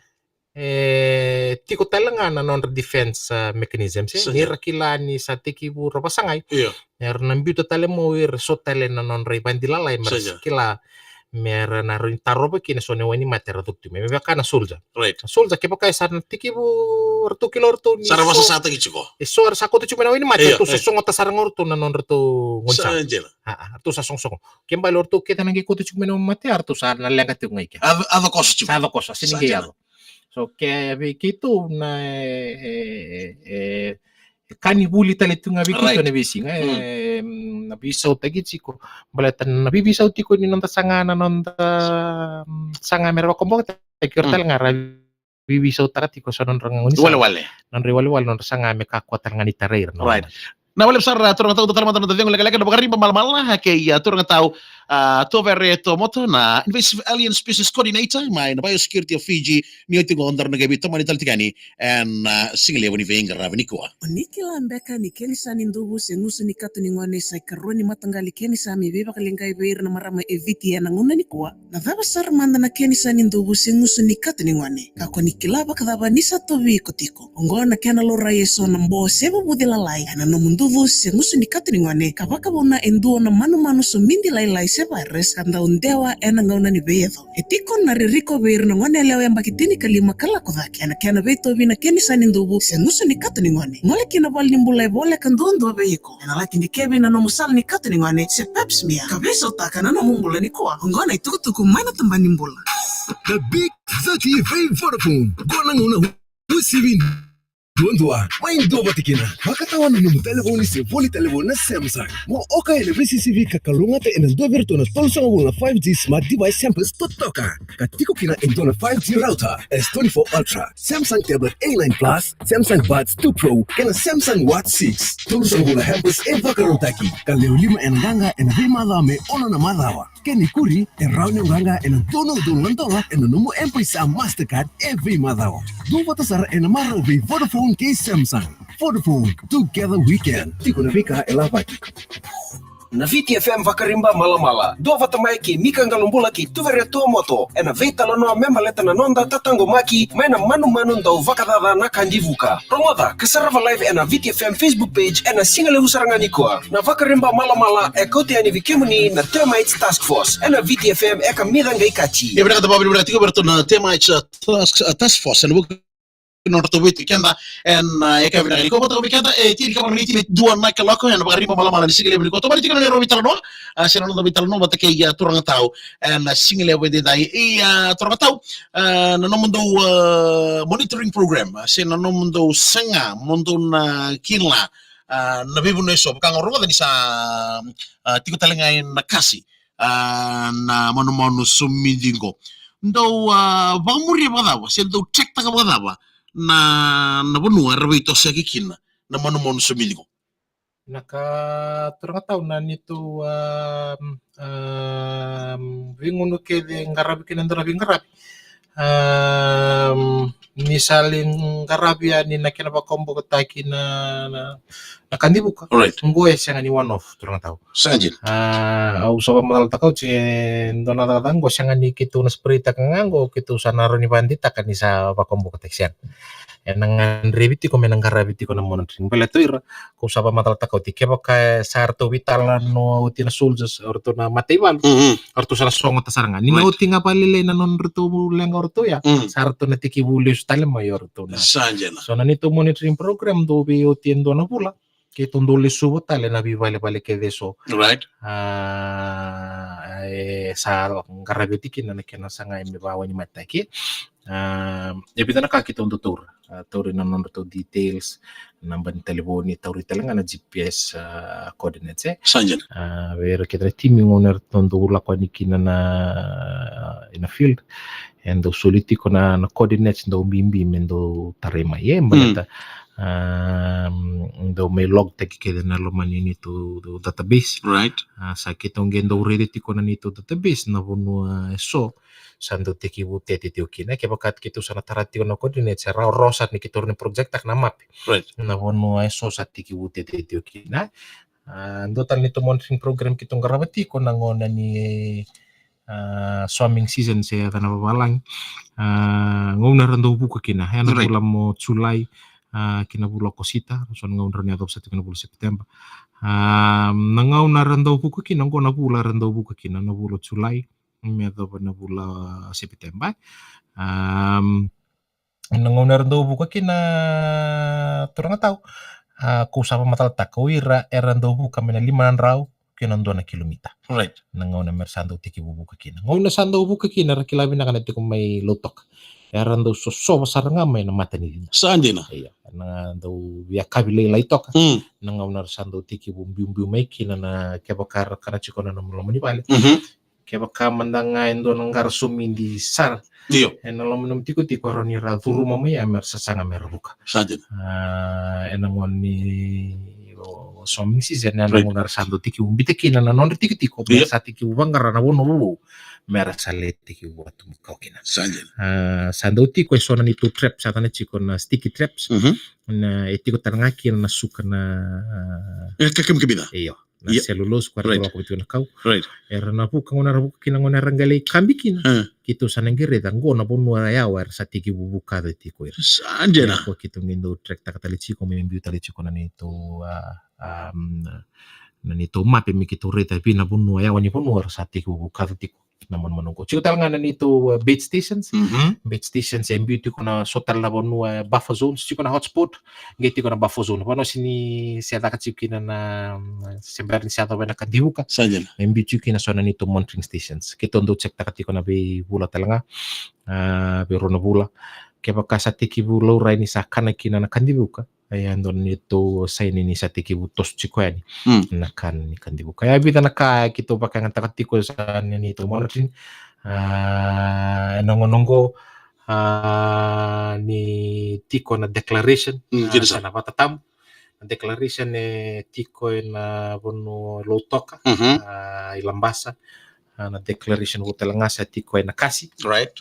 e tiko tale ga na nodra defense, a, mechanism, se ni ra kila ni sa tekivu ra vasagai. Era na biuta tale mai o ira eso tale na nodra ivakadilalai me ra kila, me ra na rawa ni tarova kina eso na wainimate era cuva tu mai. Me vaka na soldier. Right. Na soldier kevaka e sa na tekivu, ratou kila o ratou ni sa ra vasasataki tiko. Eso era sa kauta tiko mai na wainimate, ratou sa sogota sara ga o ratou na nodratou gaunisala. A, a, ratou sa sogosogo. Ke bale o ratou kece na qai kauta tiko mai na wainimate, a ratou sa na leqa tiko ga i ke. A, a cokoso tiko. Sa cokoso, sega ni qai yaco. So ke vei keitou na, e, e, e, e ka ni vuli tale tu ga vei keitou na veisiga, e, na veisautaki tiko. Baleta na veiveisau tiko ni noda saga, na noda, mm, saga me ra vakabokotaki, o ira tale ga ra veisautaka tiko eso na nodra gaunisala. Iwalewale. Nodra iwalewale, nodra saga me kakua tale ga ni tarai ira na. Right. Na wale sara, turaga tau, dua tale mada na noda cegu lekaleka na Vakariba Malamala kei, a, turaga tau, a, Tuvare Tuamoto, na Invasive Alien Species Coordinator mai na Biosecurity of Fiji. Ni oti qo daru na qai veitomani tale tiko yani ena, a, sigalevu ni veiqaravi nikua. O ni kila beka ni kenisa ni duvu se gusu ni kato ni gone sa ikarua ni mataqali kenisa me veivakaleqai vei ira na marama e Viti ena gauna nikua? Na cava sara mada na kenisa ni duvu se gusu ni kato ni gone? Kakua ni kila vakacava ni sa tauvi iko tiko. Oqo na kena laurai eso na bo se vuvuci lalai ena nomu duvu se gusu ni kato ni gone, ka vakavuna e dua na manumanu somidi lailai se virus ka dau dewa ena gauna ni veiyaco. E tiko na ririko vei ira na goneyalewa yabaki tinikalima ka lako cake ena kena veitauvi na kenisa ni duvu se gusu ni kato ni gone. Gole ki na valenibula e voleka duadua vei iko. Ena laki dikevi na nomu sala ni kato ni gone se pap smear ka veisautaka na nomu bula nikua. Oqo na itukutuku mai na tabana ni bula. The Big thirty vei Vodafone. Qo na gauna uasivi duadua. Mai duavata kina. Vakatawa na nomu talevoni se voli talevoni na Samsung. Mo oka ena veisisivi ka kalougata ena dua vei iratou na tolusagavulu na five G smart device samples totoka. Ka tiko kina e dua na five G router, S twenty-four Ultra, Samsung Tablet A nine Plus, Samsung Buds two Pro, kei na Samsung Watch six. Tolusagavulu na helpers e vakarautaki, ka lewe lima ena qaqa ena veimacawa me ono na macawa. Kena ikuri, e rawa ni o qaqa ena dua na udolu na dola ena nomu M-PAiSA Mastercard e veimacawa. Duavata sara ena marau vei Vodafone kei Samsung. Vodafone, together we can. Tiko na veika e lavaki. Na Viti F M Vakariba Malamala. Duavata mai kei Mika Qalobula kei Tuvare Tuamoto ena veitalanoa me baleta na noda tataqomaki mai na manumanu dau vakacaca na kacivuka. Rogoca ka sarava live ena Viti F M Facebook page ena sigalevu sara ga nikua. Na Vakariba Malamala e kauta yani vei kemuni na Termites Task Force ena Viti F M ena kamica qai kati. E vinakata vakavinavinaka tiko vei iratou na Termites, uh, Task, uh, Task Force ena vuku ni nodratou veitiki keda ena, uh, yakavi vinaka nikua. Vata kei keda e tini ka va na miniti me dua na kaloko ena Vakariba Malamala ni sigalevu nikua. Tomani tiko na neirau veitalanoa, uh, se na noda veitalanoa vata kei, uh, turaga tau ena sigalevu edaidai. Ia, uh, turaga tau, uh, na nomudou, uh, monitoring program, uh, se na nomudou saga mo dou na kila, a, na veivanua eso, vaka ga au rogoca ni sa, a, tiko tale ga ena kasi, a, na manumanu somidi qo. Dou, a, vakamuria vakacava se dou track-taka vakacava na, na vanua era veitosoyaki kina na manumanu somidi qo? Na ka turaga tau, na neitou, a, a, veigunu kece qaravi kina e dua na veiqaravi. A, ni sa lai qaravi yani na kena vakabokotaki na, na, na kacivuka. Alright. Qo e sega ni one-off, turaga tau. Sa dina. A, au sa vakamacalataka oti, e dua na cakacaka qo sega ni keitou na spray-taka ga qo, keitou sa na rawa ni vakadeitaka ni sa vakabokotaki, sega. Ena gadrevi tiko me na qaravi tiko na monitoring. Baleta o ira, kau sa vakamacalataka oti, kevaka sa ratou veitalanoa oti na soldiers, o ratou na mataivalu, mm, o ratou sa na sogota sara ga. Ni na, right, oti ga vakalailai na nodratou leqa o ratou ya, mm, sa ratou na tekivu lesu tale mai o ratou na. Sa dina. So na neitou monitoring program dou veioti e dua na vula, keitou dau lesuva tale na veivalevale kece eso. Right. A, e sa qaravi oti kina na kena sagai me vakawainimataki. A, e vica na ka keitou dau taura. A, tauri na nodratou details, naba ni talevoni, tauri tale ga na G P S, a, coordinates, e. Sa dina. A, vei ira kece na timi gauna eratou dau lako yani kina na, ina field, e dau soli tiko na, na coordinates dau bibi me dau tarai mai, e, baleta, a, dau mai log taki kece na loma ni neitou database. Right. A, sa keitou qai dau raica tiko na neitou database na vanua eso sa dau tekivu tete tiko kina. Kevaka keitou sa na tara tiko na coordinates, e rawarawa sara ni keitou rawa ni project-taka na map. Right. Na vanua eso sa tekivu tete tiko kina. A, dua tale neitou monitoring program keitou qarava tiko na gauna ni, a, swarming season se yaca na vavalagi. A, gauna era dau vuka kina, e na, right, vula mo Julai, a, ki na vula ko Sita, so na gauna era na yacova sa tiko na vula September. A, na gauna era dau vuka kina, qo na vula era dau vuka kina, na vula Julai me yacova na vula September. Am, na gauna era dau vuka kina, turaga tau, a, kou sa vakamatalataka o ira era dau vuka mai na lima na drau ki na dua na kilomita. Right. Na gauna mera sa dau tekivu vuka kina. Gauna sa dau vuka kina, era kila vinaka na tiko mai Lautoka. Era dau sosova sara ga mai na mata ni cina. Sa dina. Io, na dau viakavi lailai toka. Mm. Na gauna era sa dau tekivu biubiu mai kina na, kevaka era kana tiko na nomu loma ni vale. Mhm. Kevaka mada ga e dua na qara somidi sara. Io. E na loma ni nomu tikotiko, rawa ni ra curuma mai ya mera sasaga mera vuka. Sa dina. A, e na gauna ni, o, swarming season, e na, right, gauna era sa dau tekivu biuta kina na nodra tikotiko, me, io, sa tekivu vaqara na vanua vovou mera sa lai tekivu vatubu kawa kina. Sa dina. A, sa dau tiko eso na neitou traps, sa tana tiko na sticky traps. Mhm. Na, e tiko tale ga kina na suka na, a, e, ka kemikamica. Io. Na, io, cellulose, ko era, right, lako tiko na kau. Right. Era na vuka, gauna era vuka kina, gauna era qai lai kabi kina. A. Keitou sa na qai raica qo na vanua yawa era sa tekivu vuka tiko ira. Sa dina. Ia, ko keitou qai dau track-taka tale tiko, me biu tale tiko na neitou, a, a, na, na neitou mape me keitou raica vei na vanua yawa ni vanua era sa tekivu vuka tiko na manumanu qo. Tiko tale ga na neitou, uh, bait stations. Mhm. Bait stations e biu tiko na so tale na vanua, e, buffer zones, tiko na hotspot, qai tiko na buffer zone. Vanua se ni se caka tiko kina na, mm, se bera ni se yacova na kadivuka. Sa dina. E biu tiko kina so na neitou monitoring stations. Keitou dau check-taka tiko na veivula tale ga, a, veirua na vula. Kevaka sa tekivu laurai ni sa kana kina na kadivuka, e, e dua na neitou saini ni sa tekivu toso tiko yani, mm, na kana ni kadivuka. E vica na ka keitou vakayagataka tiko sa na neitou monitoring. A, e na gauna qo, a, ni tiko na declaration, mm, a, sa na vatatabu. Na declaration e tiko e na vanua Lautoka, mhm, a, i Labasa. A, na declaration vou tale ga sa tiko e Nakasi. Right.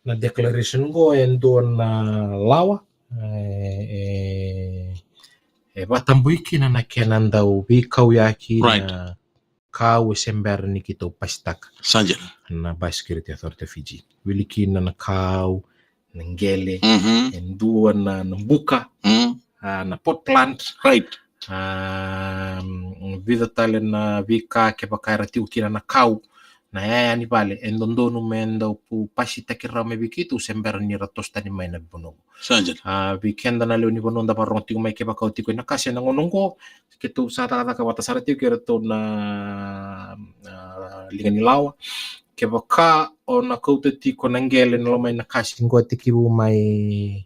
Na declaration qo e dua na lawa, e, e, e vakatabui kina na kena dau veikauyaki, right, na kau e se bera ni keitou pasitaka. Sa dina. Na Biosecurity Authority of Fiji. Wili kina na kau, na qele, mhm, e dua na, na buka, mm, a, na pot plant. Right. A, mm, vica tale na veika kevaka era tiko kina na kau, na yaya ni vale, e dodonu me dau pu-, pasitaki rawa mai vei keitou se bera ni ra toso tani mai na vanua. Sa dina. A, vei keda na lewe ni vanua da vakarorogo tiko mai, kevaka o tiko e Nakasi e na gauna qo, keitou sa cakacaka vata sara tiko kei iratou na, a, liga ni lawa. Kevaka o na kauta tiko na qele na loma i Nakasi qo, e tekivu mai,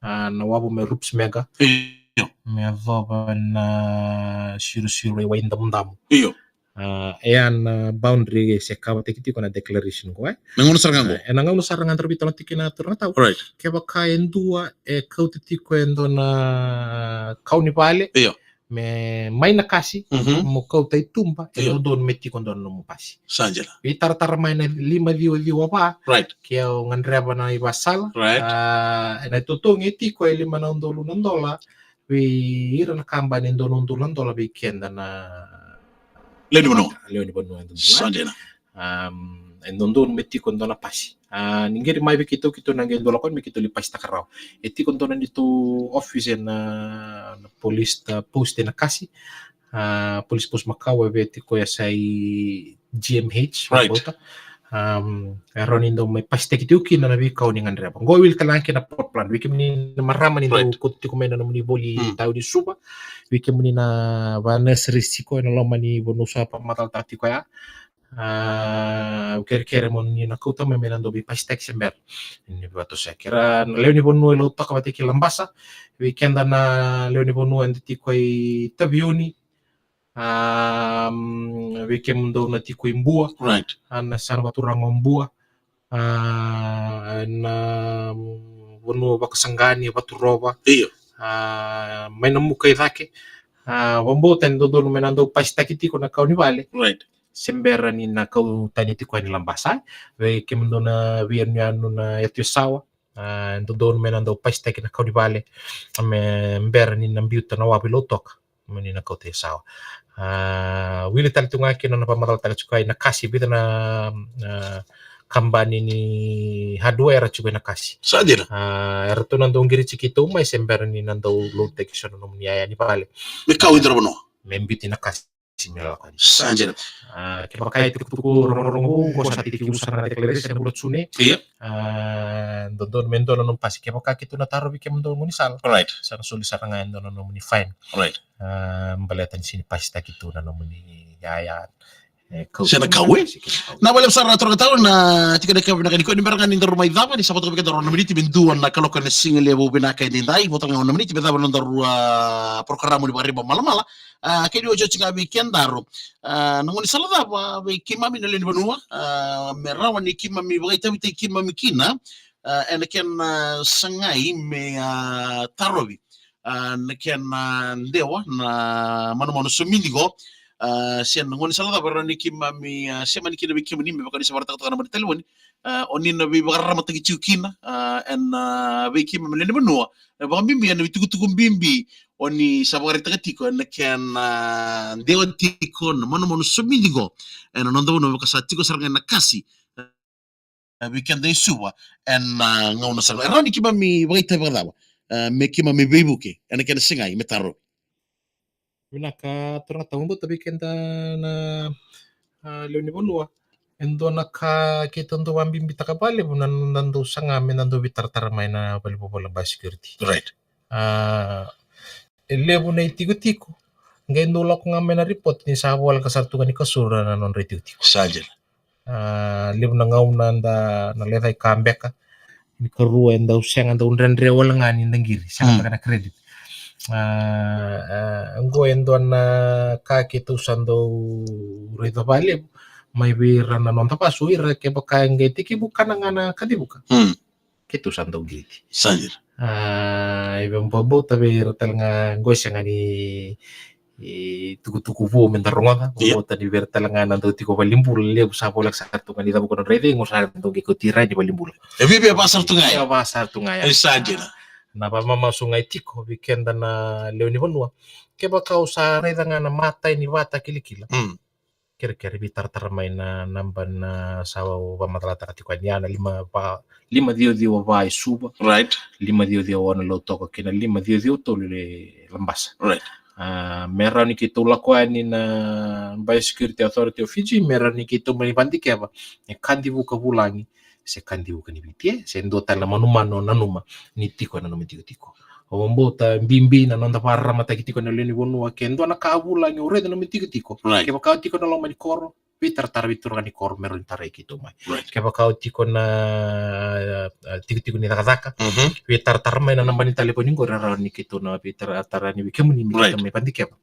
a, na wavu mai Rups Mega. Io. Me yacova na siro siro i Waidamudamu. Io. A, e ya na boundary e se cover-taki tiko na declaration qo, e. Na gauna sara ga qo. A, e na gauna sara ga daru veitalanoa tiko kina, turaga tau. Right. Kevaka e dua e kauta tiko e dua na kau ni vale. Io. Me mai Nakasi, mhm, mo kauta i tuba, e, io, dodonu me tiko dua na nomu pasi. Sa dina. Veitaratara mai na lima ciwa ciwa va. Right. Ke o gadreva na ivakasala. Right. A, e na itotogi e tiko e lima na udolu na dola. Vei ira na kabani e dua na udolu na dola, vei keda na lewe ni vanua. Lewe ni vanua e dodonu. Sa dina. Am, e dodonu me tiko e dua na pasi. A, ni qiri mai vei keitou, keitou na qai dua lako yani me keitou lai pasitaka rawa. E tiko e dua na neitou office e na, na police, a, post e Nakasi. A, police post Makau, e vei tiko e sa i G M H. Right. Am, e rawa ni dau mai pasitaki tiko kina na veikau ni gadreva. Qo e wili tale ga kina na pot plant. Vei kemuni na marama ni dau, right, kauta tiko mai na nomuni voli, mm, tau ni Suva. Vei kemuni na va nurseries tiko e na loma ni vanua sa vakamatalataka tiko ya. A, au kerekere mo ni na kauta mai me na dau veipasitaki se bera ni vakatosoyaki. Era na lewe ni vanua e Lautoka vata kei Labasa, vei keda na lewe ni vanua eda tiko i Taveuni, a, mm, vei kemudou na tiko i Bua, right, a, na yasana vaturaga o Bua, a, na, mm, vanua vakasaqani, Vaturova, io, a, mai Namuka i cake. A, vakabauta e dodonu me na dau pasitaki tiko na kau ni vale, right, se bera ni na kau tani tiko yani Labasa. Vei kemudou na veiyanuyanu na yatu Yasawa, a, e dodonu me na dau pasitaki na kau ni vale me bera ni na biuta na wavu i Lautoka, me ni na kauta Yasawa. A, wili tale tu ga kina na vakamacalataka tiko ai Nakasi, vica na, a, kabani ni hardware tiko i Nakasi. Sa dina. A, eratou na dau qiri tiko keitou mai se bera ni na dau load taki so na nomuni yaya ni vale me kau i cake i vanua, me biuti Nakasi me lako yani. Sa dina. A, kevaka e tukutuku rogorogo vou, qo sa tekivu sara na declaration ena vula June. Io. A, dodonu me dua na nomu pasi. Kevaka keitou na tarovi kemudou gaunisala, right, sa na soli sara ga e dua na nomuni fine. Right. A, baleta ni sega ni pasitaki tu na nomuni yaya. E, kau se na tu kau, e? Se kena kau. Na vale sara na turaga tau na tiko na ka vinaka nikua, ni bera ga ni daru mai cava, ni sa vata vei kedaru na miniti me dua na kaloko ena siga levu vinaka edaidai. Vata ga na miniti me cava na daru, a, porokaramu ni Vakariba Malamala. A, kei ni otioti ga vei kedaru. A, na gaunisala cava vei keimami na lewe ni vanua, a, me rawa ni keimami vakaitavitaki keimami kina, a, ena kena, a, sagai me, a, tarovi, a, na kena, a, dewa na manumanu somidi qo, a, se na gaunisala cava e rawa ni keimami, a, semani kina vei kemuni me vaka ni sa vakaraitaka toka na naba ni talevoni, a, o ni na veivakararamataki tiko kina, a, ena, a, vei keimami na lewe ni vanua, e vakabibi ena veitukutuku bibi o ni sa vakaraitaka tiko ena kena, a, dewa tiko na manumanu somidi qo ena noda vanua, me vaka sa tiko sara ga e Nakasi, a, vei keda e Suva ena, a, gauna sara ga. E rawa ni keimami vakaitavi vakacava, a, me keimami veivuke ena kena sagai me tarovi? Vinaka turaga tau, vakabauta vei keda na, a, lewe ni vanua, e dua na ka keitou dau vakabibitaka vakalevu na noda dau saga me na dau veitaratara mai na valenivolavola biosecurity. Right. A, e levu na itikotiko qai dau lako ga mai na report ni sa voleka sara tu ga ni kasura na nodra itikotiko. Sa dina. A, levu na gauna da na leca i ka beka. Ni karua e dau sega, dau dredre wale ga ni da qiri, sega, mm, beka na credit. A, a, qo e dua na ka keitou sa dau raica vakalevu mai vei ira na noda vasu, ira kevaka e qai tekivu kana ga na kacivuka. Mm. Keitou sa dau qiriti. Sa dina. A, e vakabauta vei ira tale ga qo, e sega ni, e, tukutuku vou me da rogoca. Yep. Vakabauta ni vei ira tale ga na dau tiko valenibula, levu sa voleka sara tu ga ni cavuka na nodra icegu, sa dau qai kauti ira yani valenibula. E viavia va sara tu ga ya. Viavia va sara tu ga ya. E sa dina. Na vakamamasu ga e tiko vei keda na lewe ni vanua, kevaka o sa raica ga na matai ni vakatakilakila. Mm. Kerekere veitaratara mai na naba na sa vakamacalataka tiko yani, na lima va, lima ciwa ciwa va e Suva. Right. Lima ciwa ciwa ono e Lautoka kei na lima ciwa ciwa tolu e Labasa. Right. A, me rawa ni keitou lako yani na Biosecurity Authority of Fiji, me rawa ni keitou mai vakadikeva e kacivuka vulagi se kacivuka ni Viti, e, se dua tale na manumanu o nanuma ni tiko ena nomu itikotiko. Au vakabauta bibi na noda vakararamataki tiko na lewe ni vanua, ke dua na ka vulagi o raica ena nomu itikotiko. Right. Kevaka o tiko ena loma ni koro, veitaratara vei turaga ni koro me rawa ni tarai keitou mai. Right. Kevaka o tiko na, a, a, tikotiko ni cakacaka, mhm, veitaratara mai na naba ni talevoni qori, rawa ni keitou na veitaratara yani vei kemuni me, right, keitou mai vakadikeva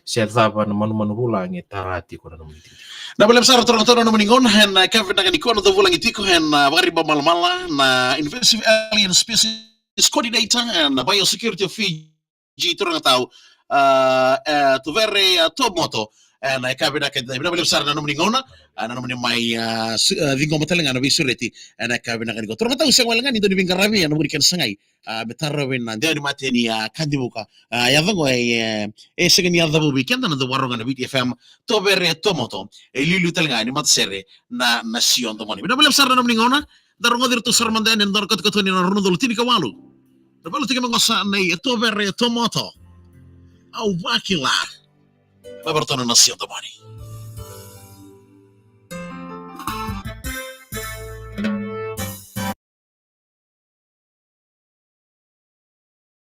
se cava na manumanu vulagi e tara tiko na nomuni itikotiko. Vinaka vakalevu sara turaga tau na nomuni gauna ena, a, yakavi vinaka nikua, na noda vulagi tiko ena, a, Vakariba Malamala, na Invasive Alien Species Coordinator ena, a, Biosecurity of Fiji, turaga tau, a, e, Tuvere, a, Tomoto, ena, a, yakavi vinaka, vinaka vakalevu sara na nomuni gauna, a, na nomuni mai, a, su-, a, ciqoma tale ga na veisureti ena, a, yakavi vinaka nikua. Turaga tau, sega wale ga ni dua ni veiqaravi ena vuku ni kena sagai, a, me tarovi na dewa ni matai ni, a, kacivuka, a, yaco qo, e, e, e sega ni yaco vou vei keda na dau vakarogo ena Viti F M, Tuvere Tomoto, e liuliu tale ga ni matasere na, na Nasi o Domoni. Vinaka vakalevu sara na nomuni gauna, da rogoci iratou sara mada yani ena dua na katokatoni na rua na udolu tinikawalu. Na valu tiko me qosa nei Tuvere Tomoto. Au vakila. Mai vei iratou na Nasi o Domoni.